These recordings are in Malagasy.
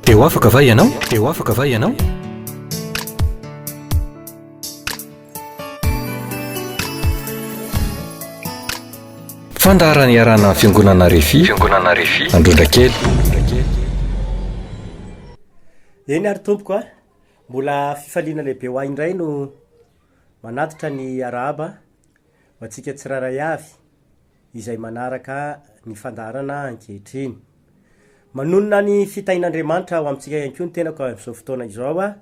Dia ho afaka va ianao? Dia ho afaka va ianao? Fandaharana iarahana amin'ny Fiangonana Refi, Fiangonana Refi, Androndrakely. Eny ary tompoko a, mbola fifaliana lehibe ho ahy indray no manatitra ny arahaba ho antsika tsirairay avy izay manaraka ny fandaharana ankehitriny. Manonona ny fitahian'Andriamanitra ho amintsika ihany koa ny tenako amin'izao fotoana izao aho,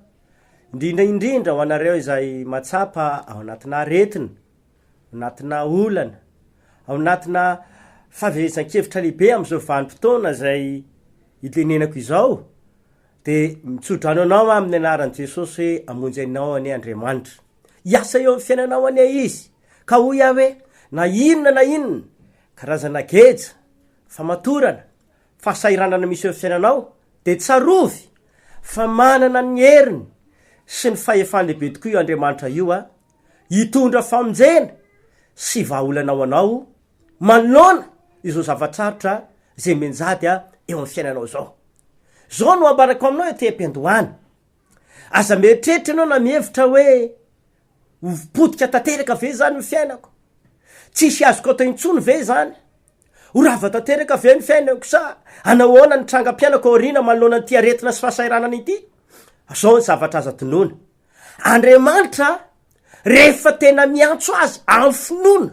indrindra indrindra ho anareo izay mahatsapa ao anatina aretina, ao anatina olana, ao anatina fahaverezan-kevitra lehibe amin'izao vanim-potoana izay itenenako izao, dia mitsodrano anao aho amin'ny anaran'i Jesosy hoe hamonjy anao anie Andriamanitra. Hiasa eo amin'ny fiainanao anie Izy. Ka hoy aho hoe, na inona na inona karazana geja, famatorana, fahasahiranana misy eo amin'ny fiainanao, dia tsarovy fa manana ny heriny sy ny fahefany lehibe tokoa io Andriamanitra io hitondra famonjena sy vahaolana ho anao manoloana izao zava-tsarotra izay mianjady eo amin'ny fiainanao izao. Izao no ambarako aminao ety am-piandohana, aza mieritreritra ianao na mihevitra hoe ho potika tanteraka ve izany ny fiainako? Tsisy azoko atao intsony ve izany? Ho rava tanteraka ve ny fiainako sa anahoana ny trangam-piainako aoriana manoloana an'ity aretina sy fahasahiranana ity? Izao ny zavatra aza adinoina, Andriamanitra rehefa tena miantso azy amin'ny finoana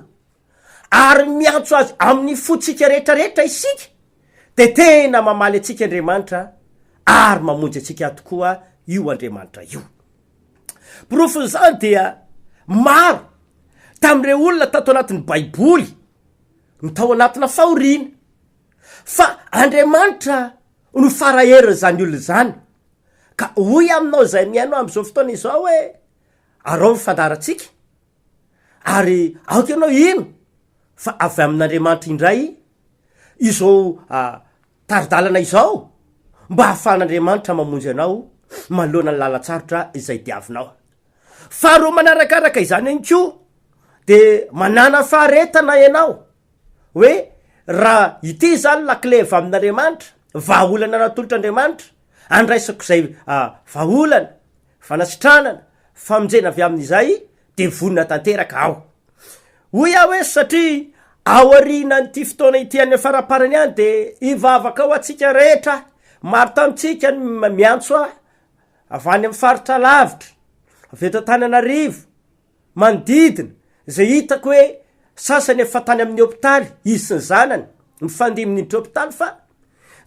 ary miantso azy amin'ny fontsika rehetrarehetra isika de tena mamaly antsika Andriamanitra ary mamonjy antsika tokoa io Andriamanitra io. Porofon'izany dia maro tamin'ireo olona tato anatin'ny baiboly no tao anatina fahoriana fa Andriamanitra no fara-herin'izany olona izany ka hoy aminao izay mihaino amin'izao fotoana izao hoe arao ny fandaharantsika Ary aoka ianao hino fa avy amin'Andriamanitra indray izao tari-dalana izao mba hahafahan'Andriamanitra mamonjy anao manoloana ny lalan-tsarotra izay diavinao. Faharoa manarakaraka izany ihany koa de manàna faharetana ianao hoe raha ity izany lakile avy amin'Andriamanitra, vahaolana natolotr'Andriamanitra, andraisako izay vahaolana Fanasitranana, famonjena avy amin'izay dia vonona tanteraka aho. Hoy aho hoe satria aorianan'ity fotoana ity any faraparany any dia hivavaka ho antsika rehetra aho. Maro tamintsika ny miantso ahy avy any amin'ny faritra lavitra, avy eto Antananarivo, manodidina, izay hitako hoe sasany efa tany amin'ny hopitaly, izy sy ny zanany, mifandimby niditra hopitaly fa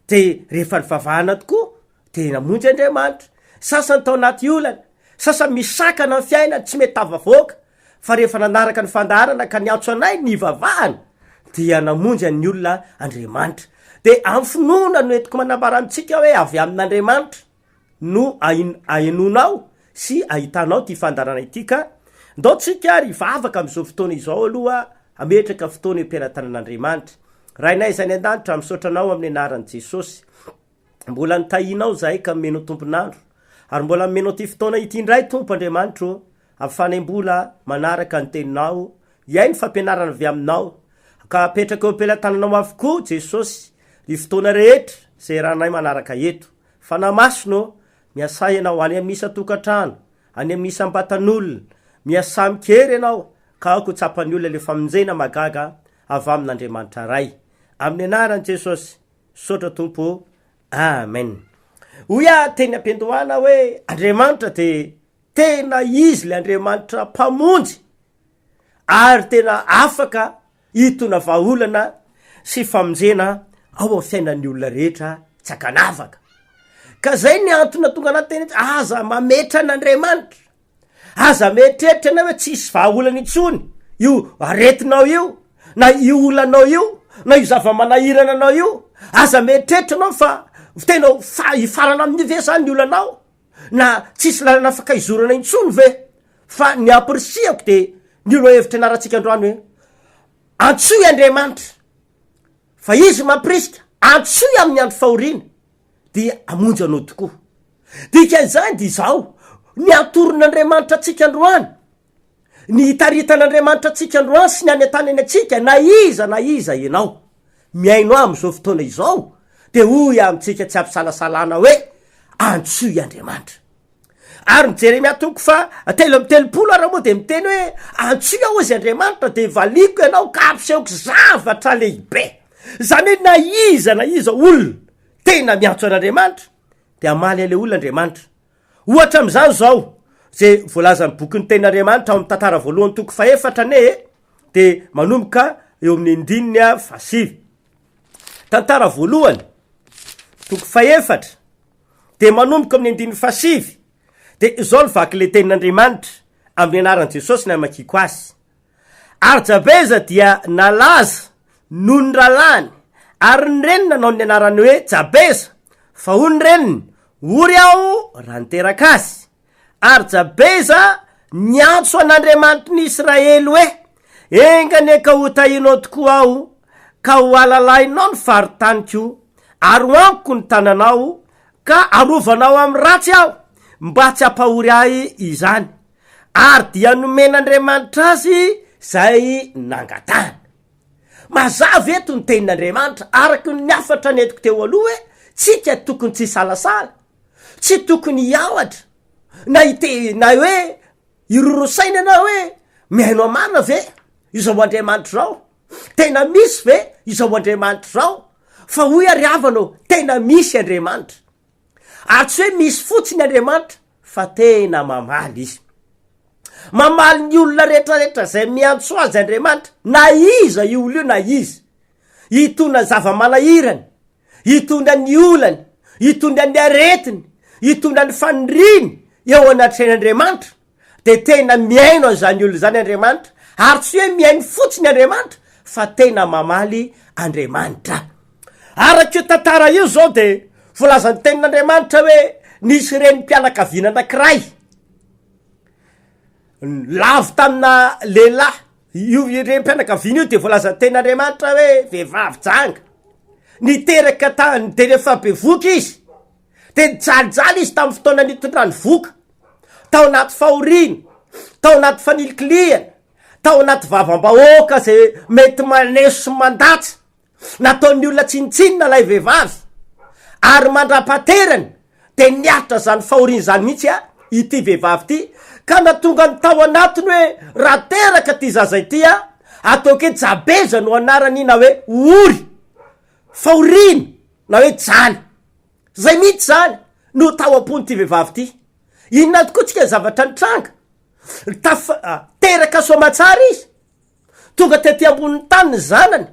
dia rehefa nivavahana tokoa dia namonjy Andriamanitra. Sasany tao anaty olana, sasany misakana ny fiainany, tsy mety tafavoaka, fa rehefa nanaraka ny fandaharana ka niantso anay nivavahana dia namonjy an'ny olona Andriamanitra. Dia amin'ny finoana no entiko manambara amintsika hoe avy amin'Andriamanitra no ahenoanao sy ahitanao ity fandaharana ity ka ndao tsika ary hivavaka amin'izao fotoana izao aloha hametraka fotoana eo am-pelatanan'Andriamanitra. Rainay izay any an-danitra, misaotra anao amin'ny anaran'i Jesosy. Mbola nitahianao izahay ka nomenao tompon'andro, ary mbola nomenao ity fotoana ity indray Tompo Andriamanitro ô, ahafahanay mbola manaraka ny teninao, hihaino fampianarana avy aminao, ka apetraka eo am-pelatananao avokoa Jesosy ny fotoana rehetra izay iarahanay manaraka eto. Fanahy Masina ô, miasà Ianao any amin'ny isan-tokantrano, any amin'ny isam-batan'olona, miasà mikery Ianao, ka aoka ho tsapan'ny olona ilay famonjena mahagaga avy amin'Andriamanitra Ray. Amin'ny anaran'i Jesosy. Misaotra Tompo ô. Amen. Hoy aho teny am-piandohana hoe Andriamanitra dia tena Izy ilay Andriamanitra Mpamonjy ary tena afaka hitondra vahaolana sy famonjena ao amin'ny fiainan'ny olona rehetra tsy ankanavaka. Ka zay ny antony nahatonga anahy teny hoe aza mametra an'Andriamanitra. Aza mieritreritra ianao hoe tsisy vahaolana intsony io aretinao io, na io olanao io, na io zava-manahirana anao io. Aza mieritreritra ianao fa tena fa hifarana amin'io ve zany ny olanao, na tsisy lalana afaka hizorana intsony ve? Fa ny ampirisihako de ny lohahevitra ianarantsika androany hoe antsoy Andriamanitra fa Izy mampirisika, antsoy amin'ny andro fahoriana. dia hamonjy anao tokoa. Dikan'izany dia izao, ny hatoron'Andriamanitra antsika androany, ny hitaritan'Andriamanitra antsika androany sy ny hanentanany antsika na iza na iza ianao mihaino ahy amin'izao fotoana izao, dia hoy aho amintsika tsy ampisalasalana hoe, Antsoy Andriamanitra. Ary ny Jeremia toko faha 33 ara moa dia miteny hoe, Antsoy aho hozy Andriamanitra dia valiako ianao ka hampisehoko zavatra lehibe. Izany hoe na iza na iza olona tena miantso an'Andriamanitra dia hamaly an'ilay olona Andriamanitra. Ohatra amin'izany izao, izay voalazan'ny bokin'ny tenin'Andriamanitra ao amin'ny tantara voalohany toko fahefatra anie e, dia manomboka eo amin'ny andininy fahasivy. Tantara voalohany, toko fahefatra, dia manomboka amin'ny andininy fahasivy, dia izao ny vaky le tenin'Andriamanitra, amin'ny anaran'i Jesosy no amakiako azy. Ary Jabeza dia nalaza noho ny rahalahiny, ary ny reniny nanao ny anarany hoe Jabeza, fa hoy ny reniny, Ory aho raha niteraka azy. Ary Jabeza niantso an'Andriamanitry ny Israely hoe, Enga anie ka hotahinao tokoa aho, ka ho alalahinao ny faritaniko, ary ho amiko ny tananao, ka arovanao amin'ny ratsy aho, mba tsy hampahory ahy izany. Ary dia nomen'Andriamanitra azy izay nangatahany. Mazava eto ny tenin'Andriamanitra, araka ny hafatra nentiko teo aloha hoe, tsika tokony tsy hisalasala, tsy tokony hiahotra, na hite- na hoe hiroro saina na hoe mihaino amarina ve izao Andriamanitra izao? Tena misy ve izao Andriamanitra izao? Fa hoy ary havana ô, tena misy Andriamanitra. Ary tsy hoe misy fotsiny Andriamanitra fa tena mamaly Izy. Mamaly ny olona rehetrarehetra izay miantso Azy Andriamanitra, na iza io olona io na iza. Hitondra ny zava-manahirany, hitondra ny olany, hitondra ny aretiny, hitondra ny faniriany eo anatrehan'Andriamanitra. Dia tena mihaino an'izany olona izany Andriamanitra, ary tsy hoe mihaino fotsiny Andriamanitra fa tena mamaly Andriamanitra. Araka io tantara io izao dia voalazan'ny tenin'Andriamanitra hoe nisy renim-pianakaviana anankiray lavo tamina lehilahy. Io renim-pianakaviana io dia voalazan'ny tenin'Andriamanitra hoe vehivavy janga. Niteraka tany dia rehefa bevoka izy dia nijalijaly izy tamin'ny fotoana nitondrany voka. Tao anaty fahoriana, tao anaty fanilikilihana, tao anaty vavam-bahoaka izay mety maneso sy mandatsa. Nataon'ny olona tsinontsinona ilay vehivavy, ary mandra-pahaterany dia niaritra izany fahoriana izany mihitsy ity vehivavy ity, ka nahatonga ny tao anatiny hoe raha teraka ity zaza ity, ataoko hoe Jabeza no anarany na hoe ory, fahoriana na hoe jaly. Izay mihitsy izany no tao am-pon'ity vehivavy ity. Inona tokoa tsika ny zavatra nitranga? Tafa, teraka soamatsara izy. Tonga tety ambonin'ny tany ny zanany,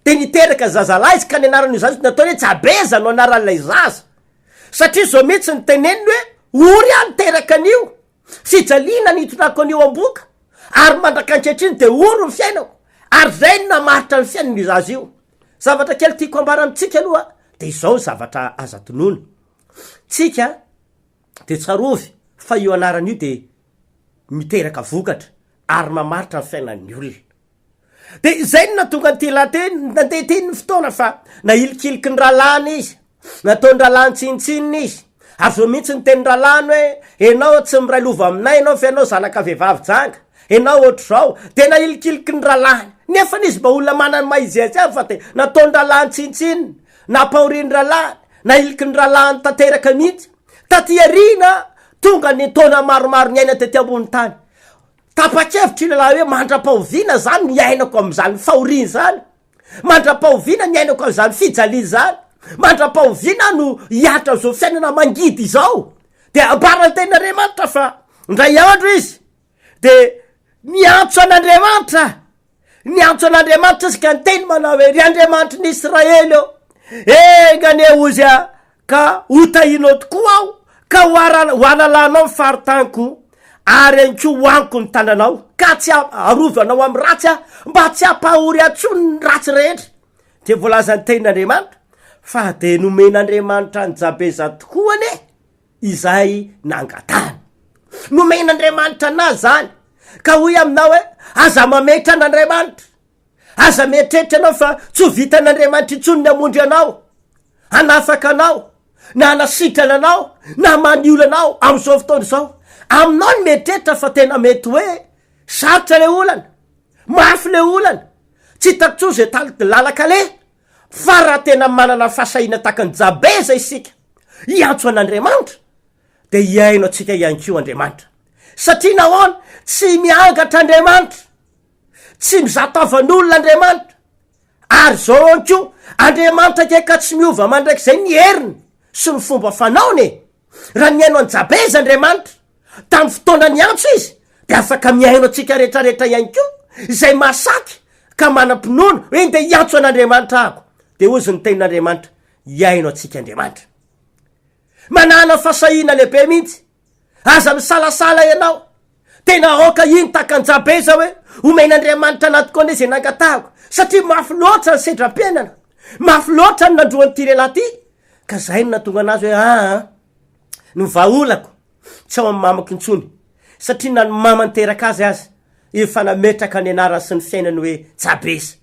dia niteraka zazalahy izy ka ny anaran'io zaza io nataony hoe Jabeza no anaran'ilay zaza. Satria izao mihitsy ny teneniny hoe ory aho niteraka an'io, fijaliana nitondrako an'io amboka, ary mandraka ankehitriny dia ory ny fiainako, ary izay no namaritra ny fiainan'io zaza io. Zavatra kely tiako ambara amintsika aloha dia izao ny zavatra aza tonony. Tsika dia tsarovy fa io anarana io dia miteraka vokatra ary mamaritra ny fiainan'ny olona. Dia izay no nahatonga an'ity lahateny, nandeha teny ny fotoana fa nahilikiliky ny rahalahiny izy, nataon'ny rahalahiny tsinontsinona izy, ary zao mihitsy ny tenin'ny rahalahiny hoe, ianao tsy miray lova aminay ianao fa ianao zanaka vehivavy janga, ianao ohatr'izao, dia nahilikiliky ny rahalahiny, nefa izy mba olona manana ny maha izy azy ihany fa dia nataon'ny rahalahiny tsinontsinona, nampahorian'ny rahalahiny, nahiliky ny rahalahiny tanteraka mihitsy. Taty aoriana, tonga ny taona maromaro niaina tety ambony tany. Tapa-kevitra io lehilahy hoe mandra-pahoviana zany ny iainako amin'izany fahoriana izany? Mandra-pahoviana ny iainako amin'izany fijaliana izany? Mandra-pahoviana aho no hiaritra an'izao fiainana mangidy izao? Dia ambaran'ny tenin'Andriamanitra fa indray andro izy dia niantso an'Andriamanitra. Niantso an'Andriamanitra izy ka niteny manao hoe, Ry Andriamanitry ny Israely ô, enga anie hozy aho ka hotahinao tokoa aho, ka ho ara- ho halalanao ny faritaniko, ary ihany koa ho amiko ny tananao, ka tsy ha- harovanao amin'ny ratsy aho, mba tsy hampahory ahy intsony ny ratsy rehetra. Dia voalazan'ny tenin'Andriamanitra fa dia nomen'Andriamanitra an'i Jabeza tokoa anie izay nangatahany. Nomen'Andriamanitra anazy zany, ka hoy aminao hoe, aza mametra an'Andriamanitra, aza mieritreritra ianao fa tsy ho vitan'Andriamanitra intsony ny hamonjy anao, hanafaka anao, na hanasitrana anao, na hamaha ny olanao amin'izao fotoana izao. Aminao ny mieritreritra fa tena mety hoe sarotra le olana, mafy le olana, tsy hitako intsony izay tal- lalak'aleha, Fa raha tena manana fahasahiana tahaka an'i Jabeza isika, hiantso an'Andriamanitra, dia hihaino antsika ihany koa Andriamanitra. Satria nahoana? Tsy miangatra Andriamanitra, tsy mizaha tavan'olona Andriamanitra, ary izao ihany koa, Andriamanitra ange ka tsy miova mandrakizay ny heriny sy ny fomba fanaony e! Raha nihaino an'i Jabeza Andriamanitra tamin'ny fotoana niantso izy, dia afaka mihaino antsika rehetrarehetra ihany koa, izay mahasaky ka manam-pinoana hoe ndeha hiantso an'Andriamanitra aho. Dia hozy ny tenin'Andriamanitra, hihaino antsika Andriamanitra. Manàna fahasahiana lehibe mihitsy. Aza misalasala ianao. Tena aoka iny tahaka an'i Jabeza hoe, Omen'Andriamanitra anah tokoa anie izay nangatahako, satria mafy loatra ny sedram-piainana, mafy loatra ny nandroan'ity lehilahy ity, ka izay no nahatonga anazy hoe, aa, ny vahaolako tsy ao amin'ny mamako intsony, satria na ny mama niteraka azy aza efa nametraka ny anarany sy ny fiainany hoe Jabeza.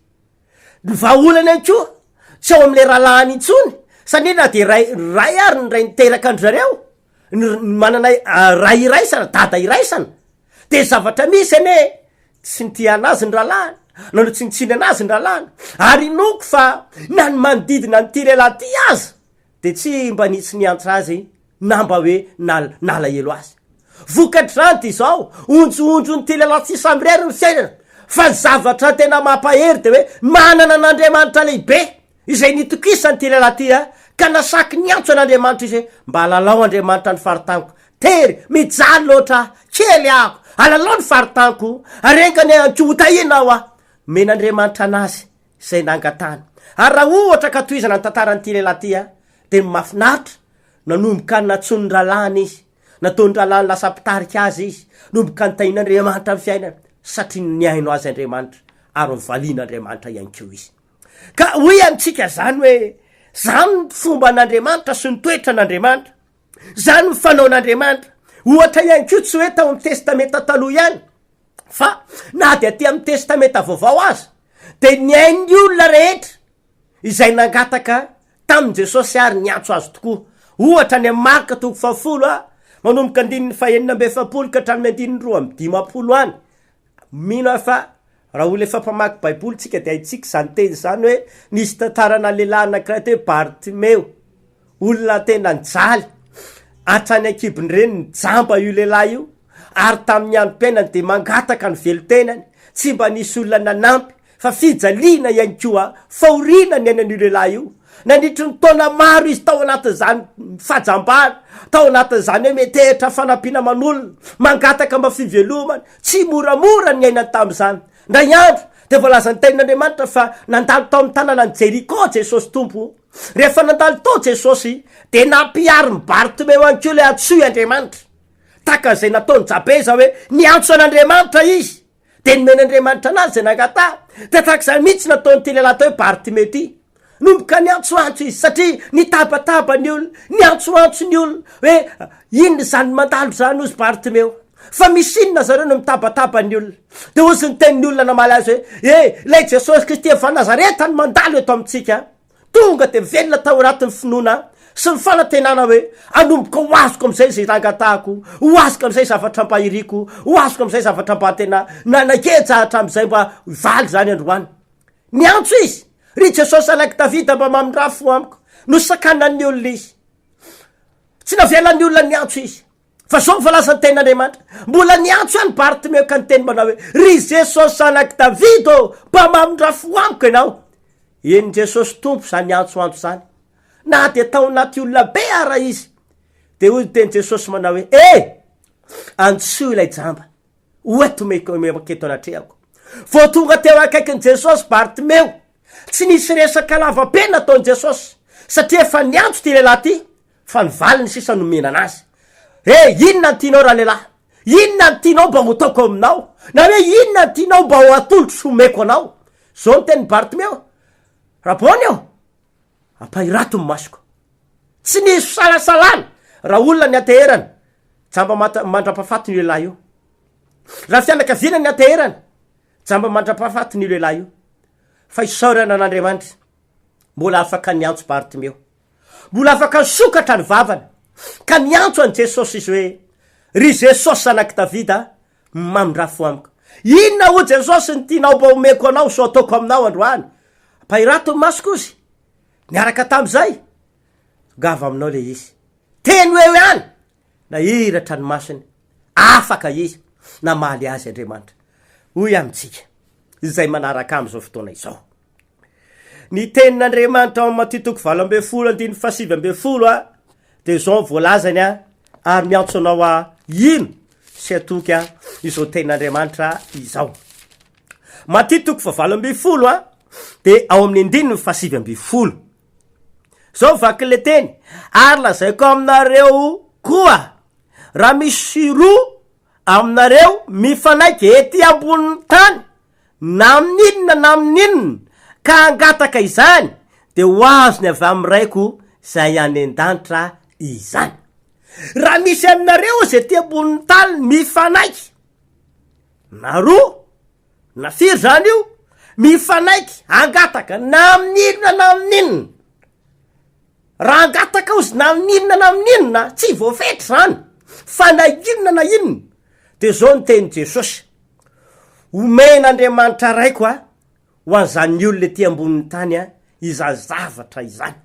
Ny vahaolana ihany koa tsy ao amin'ilay rahalahiny intsony, satria na dia ray ray ary ny ray niteraka an-dry zareo, ny manana ray iraisana, dada iraisana, de zavatra misy anie tsy nitia anazy ny rahalahiny, nanao tsinontsinona anazy ny rahalahiny, ary inoako fa na ny manodidina an'ity lehilahy ity aza de tsy mba nisy niantra azy na mba hoe nalahelo azy. Vokatr'izany dia izao, onjohonjon'ity lehilahy tsy samirery ny fiainana, fa ny zavatra tena mampahery dia hoe manana an'Andriamanitra lehibe izay nitokisany ity lehilahy ity ka nasaky niantso an'Andriamanitra izy hoe mba alalao Andriamanitra ny faritaniko, tery, mijaly loatra aho, kely aho, alalao ny faritaniko, ary enga anie ankohotahiana aho aho. Nomen'Andriamanitra anazy izay nangatahany. Ary raha ohatra ka tohizana ny tantaran'ity lehilahy ity dia ny mahafinaritra, nanomboka nantsoin'ny rahalahiny izy, nataon'ny rahalahiny lasa mpitarika azy izy, nanomboka nitahian'Andriamanitra ny fiainany, satria nihaino azy Andriamanitra ary novalian'Andriamanitra ihany koa izy. Ka hoy amintsika zany hoe, zany ny fomban'Andriamanitra sy ny toetran'Andriamanitra, zany ny fanaon'Andriamanitra. Ohatra ihany koa tsy hoe tao amin'ny Testamenta Taloha ihany, fa na dia aty amin'ny Testamenta Vaovao aza, dia nihaino ny olona rehetra izay nangataka tamin'i Jesosy ary niantso azy tokoa. Ohatra any amin'ny Marka toko fahafolo a, manomboka andininy fahenina amby efapolo ka hatramin'ny andininy 52 any. Mino aho fa raha olona efa mpamaky Baiboly tsika dia haintsika izany teny izany hoe nisy tantarana lehilahy anankiray atao hoe Bartimeo, olona tena nijaly hatrany an-kibon'ny reniny, jamba io lehilahy io, ary tamin'ny androm-piainany dia mangataka ny velon-tenany, tsy mba nisy olona nanampy fa fijaliana ihany koa fahoriana niainan'io lehilahy io. Nandritry ny taona maro izy tao anatin'izany fahajambana, tao anatin'izany hoe metehitra fanampiana aman'olona, mangataka mba fivelomana, tsy moramora ny niainany tamin'izany. Indray andro dia voalazan'ny tenin'Andriamanitra fa nandalo tao amin'ny tanànan'i Jeriko Jesosy Tompo. Rehefa nandalo tao Jesosy dia nampiharin'i Bartimeo ihany koa ilay antsoy Andriamanitra. Tahaka izay nataon'i Jabeza hoe niantso an'Andriamanitra izy. Dia nomen'Andriamanitra anazy izay nangatahany. Dia tahaka izany mihitsy nataon'ity lehilahy atao hoe Bartimeo ity. Nomboka niantsoantso izy satria nitabataba ny olona, niantsoantso ny olona hoe inona izany mandalo izany hozy Bartimeo. Fa misy inona zareo no mitabataba ny olona. Dia hozy ny tenin'ny olona namaly azy hoe, e, ilay Jesosy Kristy avy any Nazareta no mandalo eto amintsika. Tonga dia velona tao anatin'ny finoana sy ny fanantenana hoe hanomboka ho azoko amin'izay izay nangatahako, ho azoko amin'izay zavatra mba iriko, ho azoko amin'izay zavatra mba tena nanageja hatramin'izay mba hivaly izany androany. Niantso izy, Ry Jesosy Zanak'i Davida mba mamindrà fo amiko. Nosakanan'ny olona izy. Tsy navelan'ny olona niantso izy. Fa zao ny voalazan'ny tenin'Andriamanitra, mbola niantso ihany Bartimeo ka niteny manao hoe, Ry Jesosy Zanak'i Davida ô, mba mamindrà fo amiko ianao. Henon'i Jesosy Tompo izany antsoantso izany, na dia tao anaty olona be ara izy. Dia hoy ny tenin'i Jesosy manao hoe, E! Antsoy ilay jamba, ho eto omeko eto anatrehako. Vao tonga teo akaikin'i Jesosy Bartimeo, tsy nisy resaka lava be nataon'i Jesosy, satria efa niantso ity lehilahy ity, fa ny valiny sisa nomena anazy. He, inona no tianao ralehilahy? Inona no tianao mba hotaoko aminao? Na hoe inona no tianao mba ho atolotro sy homeko anao? Zao ny tenin'i Bartimeo, Rabony ô, ampahirato ny masoko. Tsy nisy fisalasalana raha olona nianteherana, jamba mandra-pahafatiny io lehilahy io. Raha fianakaviana nianteherana, jamba mandra-pahafatiny io lehilahy io. Fa isaorana an'Andriamanitra, mbola afaka niantso Bartimeo. Mbola afaka nisokatra ny vavany, ka niantso an'i Jesosy izy hoe, Ry Jesosy Zanak'i Davida, mamindrà fo amiko. Inona hoy Jesosy no tianao mba homeko anao sy ho ataoko aminao androany? Ampahirato ny masoko ozy. Niaraka tamin'izay, tongava aminao ilay izy. Teny ho eo ihany, nahiratra ny masony, afaka izy, namaly azy Andriamanitra. Hoy amintsika izay manaraka amin'izao fotoana izao. Ny tenin'Andriamanitra ao amin'ny Matio toko 18 andininy faha-19 a, dia izao ny voalazany a, ary miantso anao a hino sy hatoky a izao tenin'Andriamanitra izao. Matio toko faha-18 a, dia ao amin'ny andininy faha-19. Zao vakin'le teny, ary lazaiko aminareo koa, raha misy roa aminareo mifanaiky ety ambonin'ny tany, na amin'inona na amin'inona, ka hangataka izany, dia ho azony avy amin'ny Raiko izay any an-danitra izany. Raha misy aminareo izay ety ambonin'ny tany mifanaiky, na roa, Na firy zany io, mifanaiky hangataka na amin'inona na amin'inona. Raha hangataka ozy na amin'inona na amin'inona, tsy voafetra zany, fa na inona na inona, de zao ny tenin'i Jesosy, omen'Andriamanitra Raiko a, ho an'izany olona ety ambonin'ny tany a, izany zavatra izany.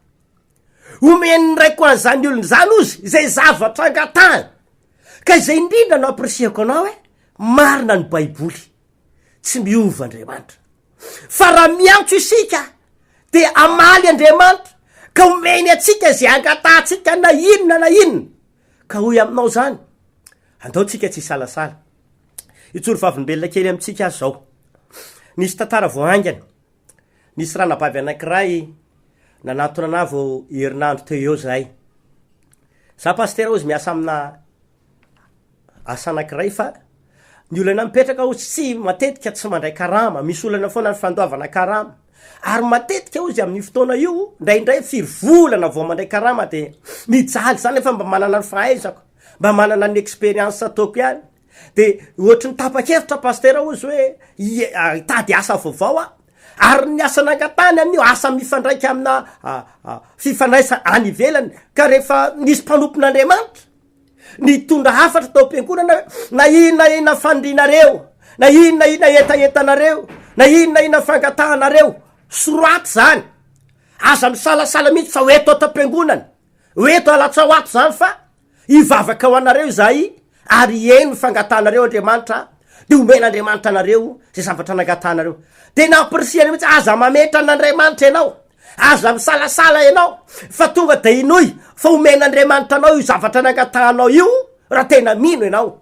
Omen'ny Raiko an'izany olona izany ozy, izay zavatra angatahany. Ka izay indrindra no ampirisihako anao hoe marina ny baiboly, tsy miova Andriamanitra. Fa raha miantso isika de hamaly Andriamanitra ka omeny antsika izay angatahantsika na inona na inona. Ka hoy aminao zany, andao tsika tsy hisalasala. Hijoro vavolombelona kely amintsika aho zao. Nisy tantara vao haingana, nisy ranabavy anankiray nanatona anah vao herinandro teo eo zay. Za pasitera hozy miasa amina asa anakiray fa ny olana mipetraka hozy tsy matetika tsy mandray karama, misy olana foana ny fandoavana karama, ary matetika hozy amin'io fotoana io ndraindray firy volana vao mandray karama de mijaly za nefa mba manana ny fahaizako, mba manana ny experience ataoko ihany, de ohatry ny tapa-kevitra pasitera hozy hoe hitady asa vaovao aho, Ary ny asa nangatahany amin'io, asa mifandraika amina fifandraisana any ivelany, ka rehefa nisy mpanompon'Andriamanitra nitondra hafatra tao am-piangonana hoe, na inona inona fanirianareo, na inona inona hetahetanareo, na inona inona fangatahanareo, soraty izany, aza misalasala mihitsy fa ho eto ato am-piangonana, ho eto alatsao ato izany fa Hivavaka ho anareo izahay ary hihaino ny fangatahanareo Andriamanitra, dia homen'Andriamanitra anareo izay zavatra nangatahanareo. Dia nampirisihany mihitsy, aza mametra an'Andriamanitra ianao, aza misalasala ianao, fa tonga dia inoy fa homen'Andriamanitra anao io zavatra nangatahanao io raha tena mino ianao.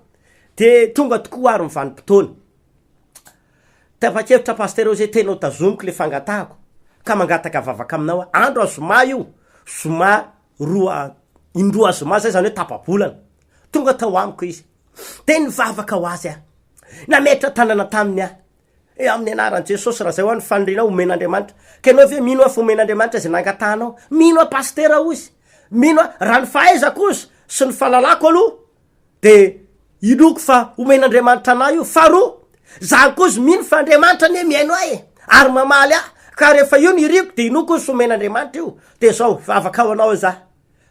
Dia tonga tokoa ary ny vanim-potoana. Tapa-kevitra Pasitera hoe tena ho tazomiko le fangatahako ka mangataka vavaka aminao aho. Andro zoma io, zoma roa indroa zoma zay zany hoe tapa-bolana. Tonga tao amiko izy. Dia nivavaka ho azy aho. Nametra tanana taminy aho. E amin'ny anaran'i Jesosy raha zay ho ny fanirianao omen'Andriamanitra. Ka ianao ve mino aho fa omen'Andriamanitra izay nangatahanao? Mino aho pasitera hoy izy. Mino aho raha ny fahaizako ozy sy ny fahalalako aloha De inoako fa omen'Andriamanitra anah io. Faharoa, za koa ozy mino fa Andriamanitra anie mihaino ahy e, ary mamaly ahy, ka rehefa io no iriko de inoako ozy fa omen'Andriamanitra io. De zao, vavaka ho anao za,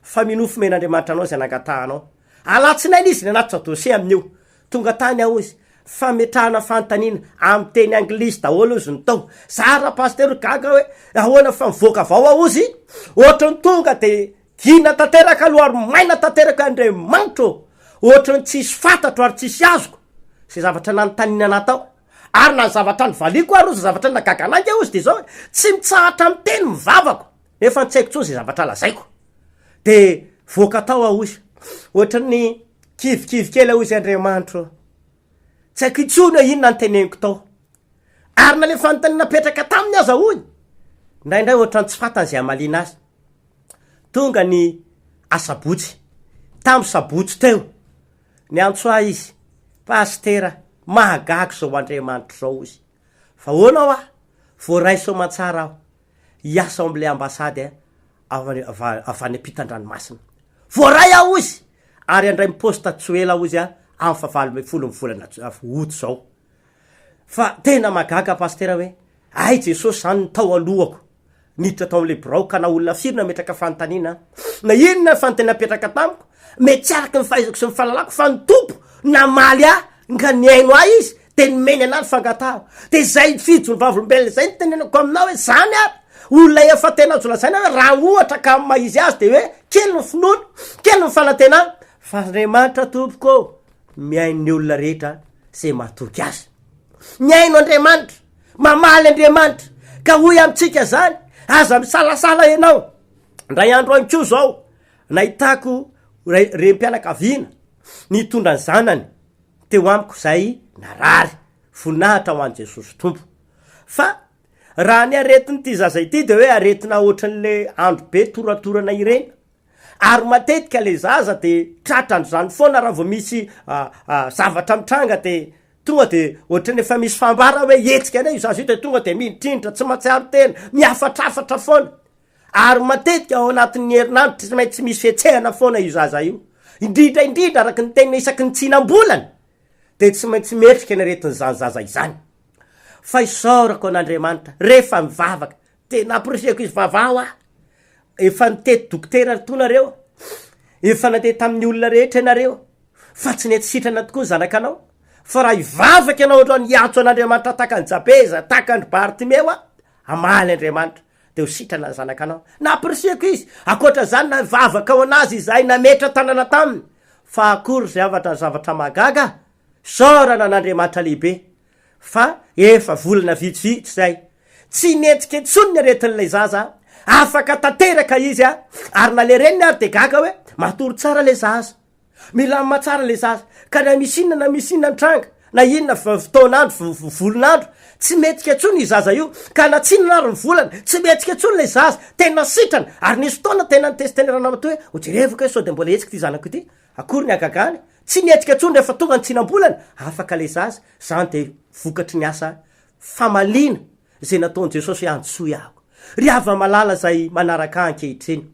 fa minoa fa omen'Andriamanitra anao izay nangatahanao. Alatsinainy izy nanatitra dossier amin'io. Tonga tany aho ozy, fametrahana fanontaniana amin'ny teny anglisy daholo ozy ny tao. Za ra-pasitera gaga hoe ahoana fa mivoaka avy ao aho ozy, ohatran'ny tonga de Gina tanteraka aloha ary maina tanteraka Andriamanitra ô! Ohatran'ny tsisy fantatro ary tsisy azoko izay zavatra nanontaniana anah tao. Ary na ny zavatra novaliako ary ozy zavatra nahagaga anah nge ozy de zao e, tsy mitsahatra miteny ny vavako nefa tsy haiko intsony izay zavatra lazaiko. De voaka tao aho ozy, ohatran'ny kivikivy kely aho ozy Andriamanitra ô! Tsy haiko intsony hoe inona noteneniko tao. Ary na le fanontaniana napetraka taminy aza hoy, indraindray ohatran'ny tsy fantany izay hamaliana azy. Tonga ny asabotsy, tamin'ny sabotsy teo, niantso ahy izy, Pasitera, mahagaga izao Andriamanitra izao hozy. Fa ahoana hoa, voaray soamantsara aho, hiasa ao amin'ilay ambasady avy any ampitan-dranomasina. Voaray aho hozy, ary handray ny poste tsy ho ela hozy amin'ny fahavalo ambin'ny folon'ny volana août izao. Fa tena mahagaga Pasitera hoe, hay Jesosy zany no tao alohako niditra tao amin'ilay birao ka na olona firy nametraka fanontaniana na inona ny fanontaniana napetraka tamiko, mety tsy araka ny fahaizako sy ny fahalalako fa ny Tompo namaly ahy ka nihaino ahy Izy dia nomeny anah ny fangatahako. Dia izay fijoro vavolombelona izay no tenenako aminao hoe zany ary. Olona efa tena azo lazaina hoe raha ohatra ka amin'ny maha izy azy dia hoe kely ny finoana, kely ny fanantenana, fa Andriamanitra tompoko ô, mihaino ny olona rehetra izay matoky azy. Mihaino Andriamanitra, mamaly Andriamanitra, ka hoy amintsika izany, aza misalasala ianao. Indray andro any koa izao, nahitako renim-pianakaviana nitondra ny zanany teo amiko izay narary. Voninahitra ho an'i Jesosy Tompo. Fa raha ny aretin'ity zaza ity dia hoe aretina ohatran'le andro be toratorana ireny, ary matetika le zaza de tratran'izany foana raha vao misy zavatra mitranga de tonga de ohatran'ny efa misy fambara hoe hetsika anie io zaza io de tonga de minitrinitra, tsy mahatsiaro tena, mihafatrafatra foana. Ary matetika ao anatin'ny herinandro tsy maintsy misy fihetsehana foana io zaza io. Indrindra indrindra araka ny teniny isaky ny tsinam-bolana dia tsy maintsy mihetrika ny aretin'izany zaza izany. Fa isaorako an'Andriamanitra rehefa mivavaka dia namporisihako izy vavaho aho. Efa nitety dokotera ry toa nareo, efa nandeha tamin'ny olona rehetra ianareo fa tsy nety sitrana tokoa ny zanakanao. Fa raha hivavaka ianao androany hiantso an'Andriamanitra tahaka an'i Jabeza, tahaka an-dry Bartimeo aho, hamaly Andriamanitra. de ho sitrana ny zanakanao. Nampirisihako izy, ankoatra izany nivavaka ho anazy izahay nametra tanana taminy, fa akory zavatra zavatra mahagaga, isaorana an'Andriamanitra lehibe fa efa volana vitsivitsy izay, tsy nihetsika intsony ny aretin'ilay zaza, afaka tanteraka izy ary na le reniny ary de gaga hoe matory tsara le zaza. Milamina tsara le zaza ka na misy inona na misy inona mitranga na inona fotoan'andro volon'andro tsy mihetsika intsony io zaza io ka na tsy inona ary ny volana tsy mihetsika intsony le zaza tena sitrana ary nisy fotoana tena nitesitena ramatoa hoe ho jerevako hoe sao de mbola hetsika ity zanako ity akory ny hagagany tsy nihetsika intsony rehefa tonga ny tsinam-bolana afaka le zaza zany de vokatry ny asa famaliana izay nataon'i Jesosy hoe antsoy aho ry hava-malala izay manaraka ahy ankehitriny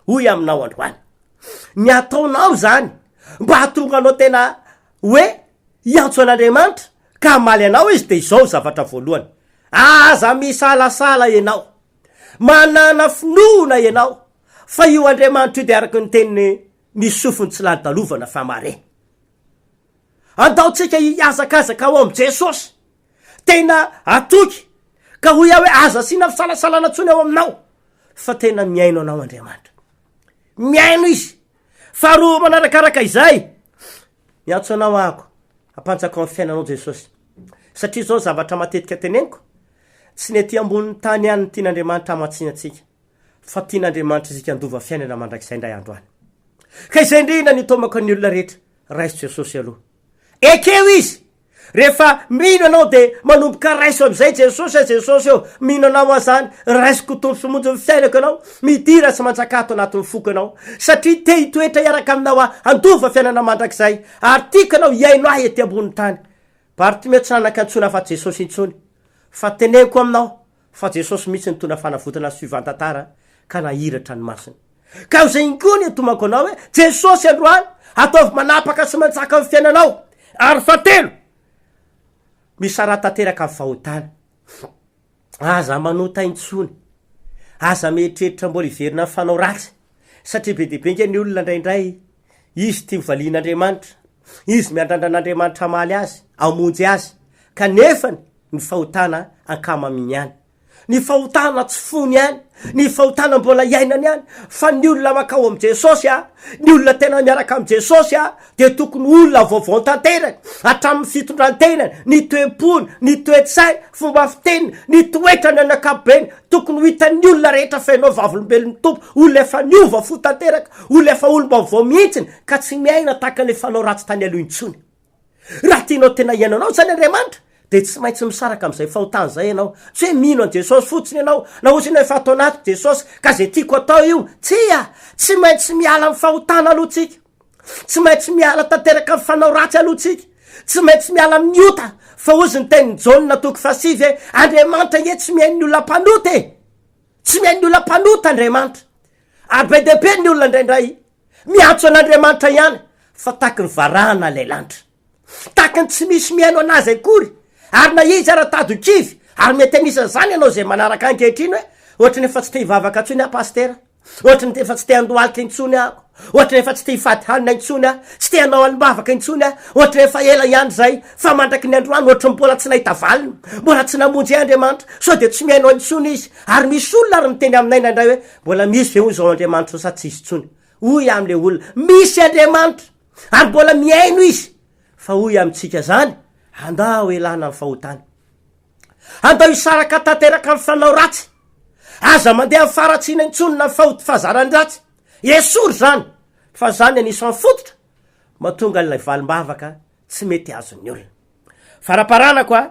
hoy aminao androany. Ny ataonao izany mba hahatonga anao tena hoe hiantso an'Andriamanitra ka hamaly anao izy dia izao zavatra voalohany, aza misalasala ianao, manàna finoana ianao fa io Andriamanitra io dia araka ny teniny ny sofiny tsy lalodalovana fa mare. Andao tsika hihazakazaka ao amin'i Jesosy, tena hatoky ka hoy aho hoe aza asiana fisalasalana intsony ao aminao. fa tena mihaino anao Andriamanitra. Mihaino Izy. Faharoa manarakaraka izay, miantso anao ahako, ampanjakao ny fiainanao Jesosy. Satria izao zavatra matetika teneniko, tsy ny aty ambonin'ny tany ihany no tian'Andriamanitra hamatsiana antsika, fa tian'Andriamanitra isika handova fiainana mandrakizay indray andro any. Ka izay indrindra ny itaomako ny olona rehetra, raiso Jesosy aloha. Ekeo Izy. Rehefa mino ianao dia manomboka raiso amin'izay Jesosy a Jesosy ô, mino anao aho zany, raisiko ho Tompo sy Mpamonjy ny fiainako ianao, midira sy manjakà ato anatin'ny foko ianao, satria te hitoetra hiaraka aminao aho, handova fiainana mandrakizay, ary tiako ianao hihaino ahy ety ambonin'ny tany. Bartimeo tsy nanan-kantsoina afa-tsy Jesosy intsony, fa teneniko aminao fa Jesosy mihitsy nitondra fanavotana sy fiovan-tantara ka nahiratra ny masony. Ka izay ihany koa ny atomako anao hoe Jesosy androany ataovy manapaka sy manjaka amin'ny fiainanao. Ary fahatelo, misaraha tanteraka amin'ny fahotana. Aza manota intsony. Aza mieritreritra mbola hiverina amin'ny fanao ratsy. Satria be dia be nge ny olona indraindray, izy tia ho valian'Andriamanitra, izy miandrandra an'Andriamanitra hamaly azy, hamonjy azy, kanefany ny fahotana ankamaminy ihany. Ny fahotana tsy fony ihany, ny fahotana mbola iainany ihany, fa ny olona mankao amin'i Jesosy a, ny olona tena miaraka amin'i Jesosy a, dia tokony olona vaovao tanteraka, hatramin'ny fitondran-tenany, ny toe-pony, ny toe-tsainy, fomba fiteniny, ny toetrany amin'ny ankapobeny, tokony ho hitan'ny olona rehetra fa ianao vavolombelon'ny Tompo, olona efa niova fo tanteraka, olona efa olom-baovao mihitsiny, ka tsy miaina tahaka ilay fanao ratsy tany aloha intsony. Raha tianao tena hihaino anao izany Andriamanitra, dia tsy maintsy misaraka amin'izay fahotana izay ianao. Tsy hoe mino an'i Jesosy fotsiny ianao, na hozy ianao efa ato anatiko Jesosy, ka izay tiako atao io. Tsia! Tsy maintsy miala amin'ny fahotana aloha tsika. Tsy maintsy miala tanteraka amin'ny fanao ratsy aloha tsika. Tsy maintsy miala amin'ny ota. Fa hozy ny tenin'i Jaona toko fahasivy hoe, Andriamanitra ange tsy mihaino ny olona mpanota e! Tsy mihaino ny olona mpanota Andriamanitra. Ary be dia be ny olona indraindray Miantso an'Andriamanitra ihany fa taky ny varahana ilay lanitra. Taky ny tsy misy mihaino an'azy akory ary na izy ara tady ho kivy ary mety anisan'izany ianao izay manaraka ankehitriny hoe ohatry ny efa tsy te hivavaka intsony aho pasitera, ohatry ny efa tsy te handohalika intsony aho. Ohatran'ny efa tsy te hifady hanina intsony aho, tsy te hanao alim-bavaka intsony aho, ohatran'ny efa ela ihany izay, fa mandraky ny androany ohatran'ny mbola tsy nahita valiny, mbola tsy namonjy ahy Andriamanitra, sao dia tsy mihaino ahy intsony Izy, ary misy olona ary miteny aminay indraindray hoe, mbola misy ve hono izao Andriamanitra izao sa tsisy intsony? Hoy aho amin'ilay olona, misy Andriamanitra, ary mbola mihaino Izy, fa hoy amintsika izany, andao elana ny fahotana. Andao hisaraka tanteraka amin'ny fanao ratsy. Aza mandeha amin'ny faharatsiana intsony na fahot fahazaran-dratsy. Esory izany, fa izany anisan'ny fototra mahatonga ilay valim-bavaka tsy mety azon'ny olona. Faramparanako a,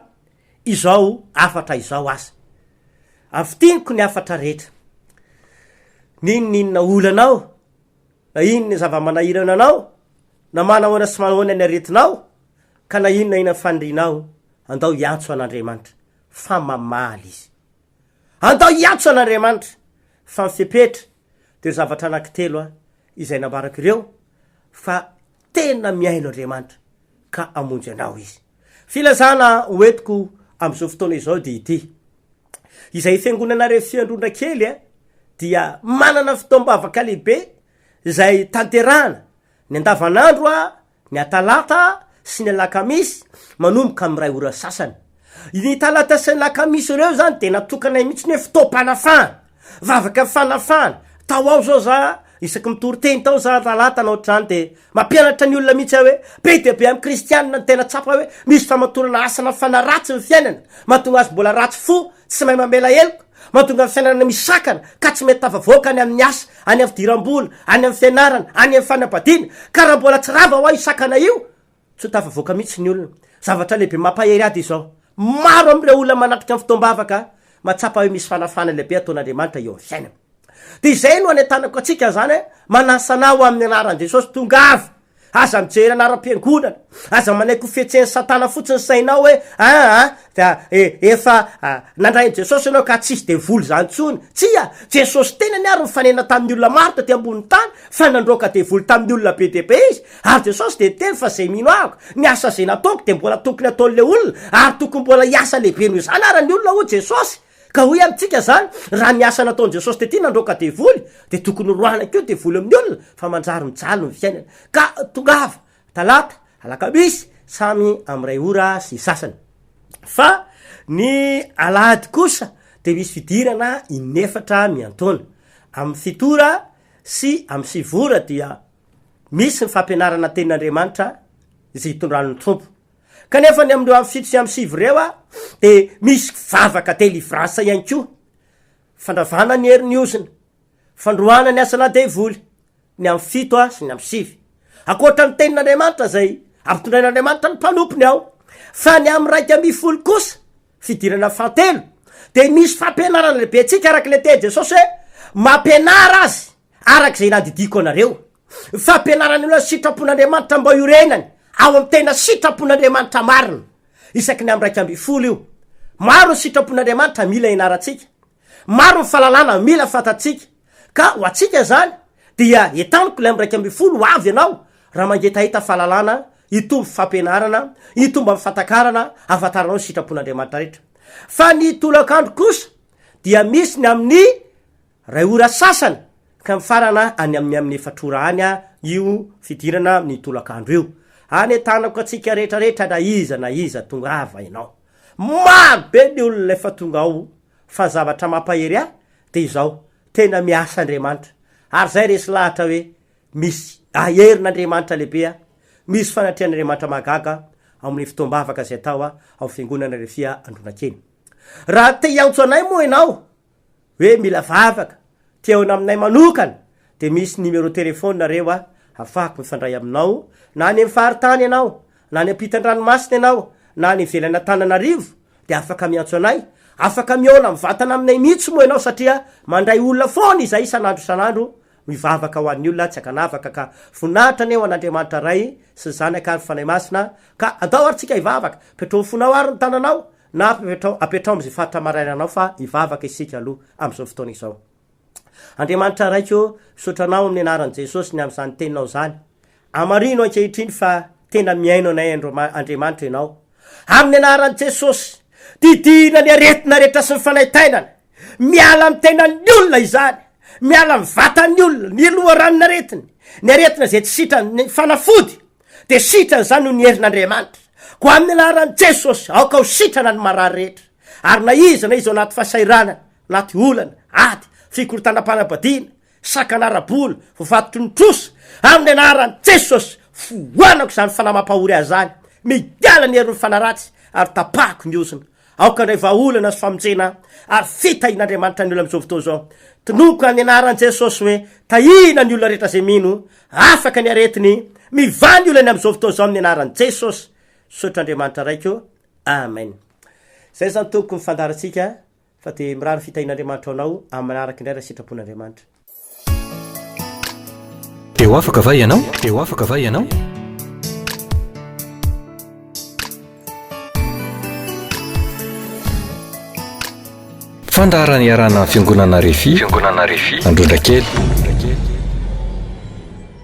izao hafatra izao aza. Afintiniko ny hafatra rehetra. N'inon'inona olanao, na inona zava-manahirana anao, na manahoana sy manahoana ny aretinao, ka na inona inona fanirianao, andao hiantso an'Andriamanitra, fa mamaly Izy. Andao hiantso an'Andriamanitra, fa ny fepetra dia zavatra anankitelo izay nambarako ireo, fa tena mihaino Andriamanitra, ka hamonjy anao Izy. Filazana hoentiko amin'izao fotoana izao dia ity, izay fiangonana Refiandrondra kely dia manana fotoam-bavaka lehibe izay tanterahana ny andavanandro ny atalata sy ny alakamisy manomboka amin'ny iray ora sasany. Ny talata sy ny alakamisy ireo zany de natokanay mihitsy ny hoe fotoam-panafahana, vavaka fanafahana. Tao ao zao za isaky mitory teny tao za talata na ohatr'izany de mampianatra ny olona mihitsy aho hoe be dia be amin'ny kristianina ny tena tsapa hoe misy famatorana asana fanahy ratsy ny fiainana, mahatonga azy mbola ratsy fo, tsy mahay mamela heloka, mahatonga ny fiainana misakana ka tsy mety tafavoaka any amin'ny asa, any amin'ny fidiram-bola, any amin'ny fianarana, any amin'ny fanambadiana, ka raha mbola tsy rava hoa io sakana io, tsy ho tafavoaka mihitsy ny olona. Zavatra lehibe mampahery ahy dia izao, maro amin'ireo olona manatrika ny fotoam-bavaka mahatsapa hoe misy fanafahana lehibe ataon'Andriamanitra eo amin'ny fiainana. Dia izay no anentanako antsika izany hoe, manasa anao amin'ny anaran'i Jesosy, tongava! Aza mijery anaram-piangonana, aza manaiky ho fetsen'i Satana fotsiny sainao hoe aa dia efa nandray an'i Jesosy ianao ka tsisy devoly izany intsony. Tsia, Jesosy tenany ary nifanena tamin'ny olona maro taty ambonin'ny tany fa nandroaka devoly tamin'ny olona be dia be izy. Ary Jesosy dia niteny fa izay mino ahako, ny asa izay nataoko dia mbola tokony hataon'ilay olona ary tokony mbola hiasa lehibe noho izany ara ny olona hoy Jesosy. Ka hoy amintsika zany, raha ny asa nataon'i Jesosy tety nandroaka devoly, dia tokony horoahana koa devoly amin'ny olona, fa manjary mijaly ny fiainana. Ka tongava, talata, alakamisy, samy amin'ny iray ora sy sasany. Fa ny alahady kosa dia misy fidirana inefatra miantaona. Amin'ny fito ora sy amin'ny sivy ora dia misy ny fampianarana tenin'Andriamanitra izay itondran'ny Tompo. Kanefa ny amin'ireo amin'ny fito sy amin'ny sivy ireo dia misy vavaka delivrance ihany koa, fandravana ny herin'ny ozona, fandroahana ny asana devoly, ny amin'ny fito sy ny amin'ny sivy. Ankoatra ny tenin'Andriamanitra izay ampitondrain'Andriamanitra ny mpanompony ao. Fa ny amin'ny 11 kosa, fidirana fahatelo, dia misy fampianarana lehibe antsika araka ilay tenin'i Jesosy hoe mampianara azy araka izay nandidiako anareo. Fampianarana ny sitrapon'Andriamanitra mba hiorenany ao amin'ny tena sitrapon'Andriamanitra marina. Isaky ny amin'ny 11 io. Maro ny sitrapon'Andriamanitra mila ianarantsika. Maro ny fahalalana mila fantatsika. Ka ho antsika izany dia entaniko ilay amin'ny 11 ho avy ianao raha mangetaheta fahalalana, hitombo fampianarana, hitombo amin'ny fahatakarana, ahafantaranao ny sitrapon'Andriamanitra rehetra. Fa ny tolakandro kosa dia misy ny amin'ny Ray ora sasany ka mifarana any amin'ny amin'ny efatra ora any io fidirana amin'ny tolakandro io. Anentanako antsika rehetra rehetra na iza na iza tongava ianao. Maro be ny olona efa tonga ao fa ny zavatra mampahery ahy dia izao, tena miasa Andriamanitra. Ary zay resy lahatra hoe misy herin'Andriamanitra lehibe, misy fanatrehan'Andriamanitra mahagaga ao amin'ny fotoam-bavaka izay atao ao fiangonana Refia Andronakely. Raha te hiantso anay moa ianao hoe mila vavaka, te haona aminay manokana dia misy numéro téléphone nareo a afahako mifandray aminao na any amin'ny faritany ianao na any ampitan-dranomasina ianao na any ivelan'Antananarivo dia afaka miantso anay, afaka mihaona mivantana aminay mihitsy moa ianao satria mandray olona foana izahay isan'andro isan'andro mivavaka ho an'ny olona tsy ankanavaka ka voninahitra anie ho an'Andriamanitra Ray sy Zanaka ary Fanahy Masina ka andao ary tsika hivavaka, petrao fonao ary ny tananao Na apetrao apetrao amin'izay faritra maraina anao fa hivavaka isika aloha amin'izao fotoana izao. Andriamanitra Raiko ô, misaotra Anao amin'ny anaran'i Jesosy ny amin'izany teninao izany. Amarino ankehitriny fa tena mihaino anay Andriamanitra Ianao. Amin'ny anaran'i Jesosy, didina ny aretina rehetra sy ny fanaintainana. Miala amin'ny tenan'ny olona izany. Miala amin'ny vatan'ny olona ny loharanon'aretiny, ny aretina izay tsy sitrany, ny fanafody dia sitrana izany noho ny herin'Andriamanitra. Koa amin'ny anaran'i Jesosy, aoka ho sitrana ny marary rehetra, ary na iza na iza ao anaty fahasahiranana, anaty olana, ady, fikorontanam-panambadiana, sakana ara-bola, voafatotry ny trosa, amin'ny anaran'i Jesosy, foanako izany fanahy mampahory ahy izany, miala ny herin'ny fanahy ratsy, ary tapahako ny ozona. Aoka handray vahaolana sy famonjena ary fitahian'Andriamanitra ny olona amin'izao fotoana izao. Tononiko amin'ny anaran'i Jesosy hoe tahiana ny olona rehetra izay mino, afaka ny aretiny, mivaha ny olany amin'izao fotoana izao amin'ny anaran'i Jesosy. Misaotra Andriamanitra Raiko. Amen. Izay izany tompoko ny fandaharantsika fa dia mirary ny fitahian'Andriamanitra ho anao amin'ny manaraka indray raha sitrapon'Andriamanitra. Dia ho afaka va ianao? Dia ho afaka va ianao? Fandaharana iarahana amin'ny Fiangonana Refi, Fiangonana Refi, Androndrakely.